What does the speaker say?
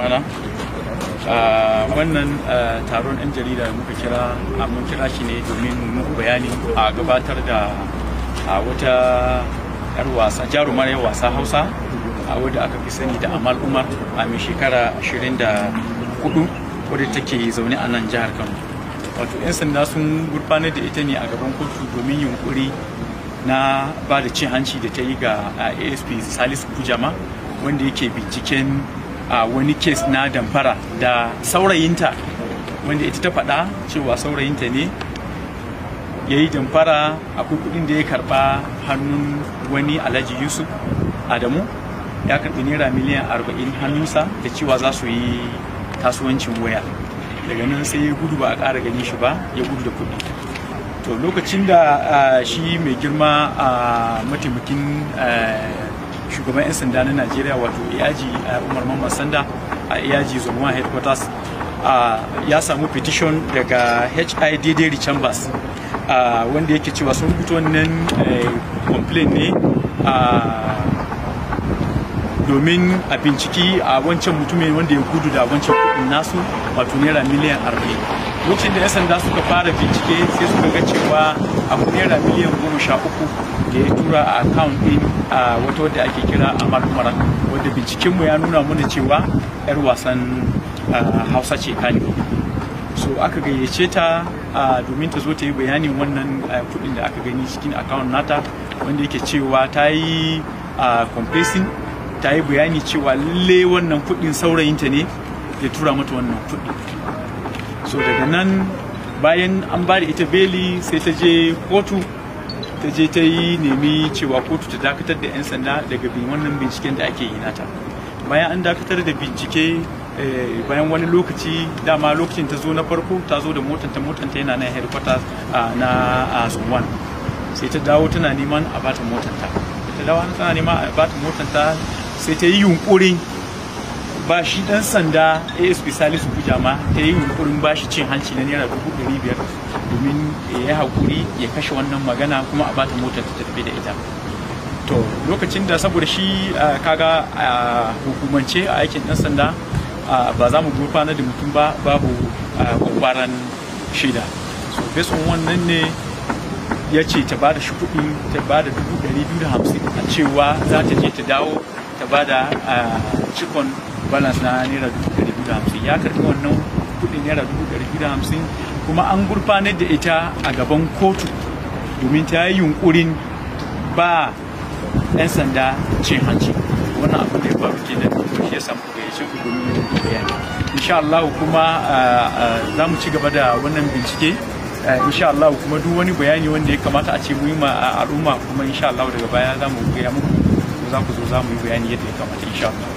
Sunana wannan taron 'yan jarida da muka kira, mun kira shi ne domin mu muku bayani a gabatar da wata 'yar wasa, jarumar 'yar wasa Hausa, wadda aka fi sani da Amal Umar, a mai shekara 24, wadda take zaune a nan jihar Kano. Wato 'yan sanda sun gurfanar da ita ne a gaban kotu domin yunkuri na ba da cin hanci da ta yi ga ASP Salisu Kujama, wanda yake binciken a wani case na damfara da saurayinta, wanda ita ta faɗa cewa saurayinta ne ya yi damfara. Akwai kuɗin da ya karɓa hannun wani Alhaji Yusuf Adamu, ya karɓi naira miliyan 40 hannunsa da cewa za su yi kasuwancin waya. Daga nan sai ya gudu, ba a ƙara gani shi ba, ya gudu da kuɗi. To, lokacin da shi mai girma a mataimakin shugaban 'yan sanda na Najeriya, wato AIG Umar Mamman Sanda, a AIG Zone 1 headquarters, ya samu petition daga HI Chambers, wanda yake cewa sun rubuta wannan complaint ne domin a binciki a wancan mutumin wanda ya gudu da wancan kudin nasu, wato naira miliyan 40. Lokacin da 'yan sanda suka fara bincike, sai suka ga cewa akwai naira miliyan 13 da ya tura a account din a wata wadda ake kira Amal Umar, wadda bincikenmu ya nuna mana cewa 'yar wasan Hausa ce kani. So aka gayyace ta domin ta zo ta yi bayanin wannan kudin da aka gani cikin account nata, wanda yake cewa ta yi confessing, ta yi bayani cewa lalle wannan kudin saurayinta ne ya tura mata wannan kudi. So daga nan, bayan an ba da ita beli, sai ta je kotu, ta je ta yi nemi cewa kotu ta dakatar da 'yan sanda daga bin wannan binciken da ake yi nata. Bayan an dakatar da bincike, bayan wani lokaci, dama lokacin ta zo na farko ta zo da motanta, motanta yana nan headquarters na Zone 1. Sai ta dawo tana neman a bata motanta. Ta dawo tana neman a bata motanta, sai ta yi yunkurin ba shi dan sanda ASP Salisu Kujama, ta yi yunkurin ba shi cin hanci na naira 500,000 domin ya yi haƙuri ya kashe wannan magana kuma a bata motar ta tafi da ita. To, lokacin da saboda shi kaga a hukumance a aikin dan sanda ba za mu gurfanar da mutum ba babu kwakwaran shaida. So based on wannan ne ya ce ta ba da shi kuɗi, ta ba da 250,000, a cewa za ta je ta dawo ta ba da cikon balance na naira 250,000. Ya karɓi wannan kuɗi naira 250,000, kuma an gurfanar da ita a gaban kotu domin ta yi yunkurin ba 'yan sanda cin hanci. Wannan abin da ya faru kenan, shi ya samu gayyace ku domin yin bayani. Insha Allah kuma za mu ci gaba da wannan bincike. Insha Allah kuma duk wani bayani wanda ya kamata a ce mu yi ma al'umma kuma, insha Allah daga baya za mu gaya muku, za ku zo za mu yi bayani yadda ya kamata, insha Allah.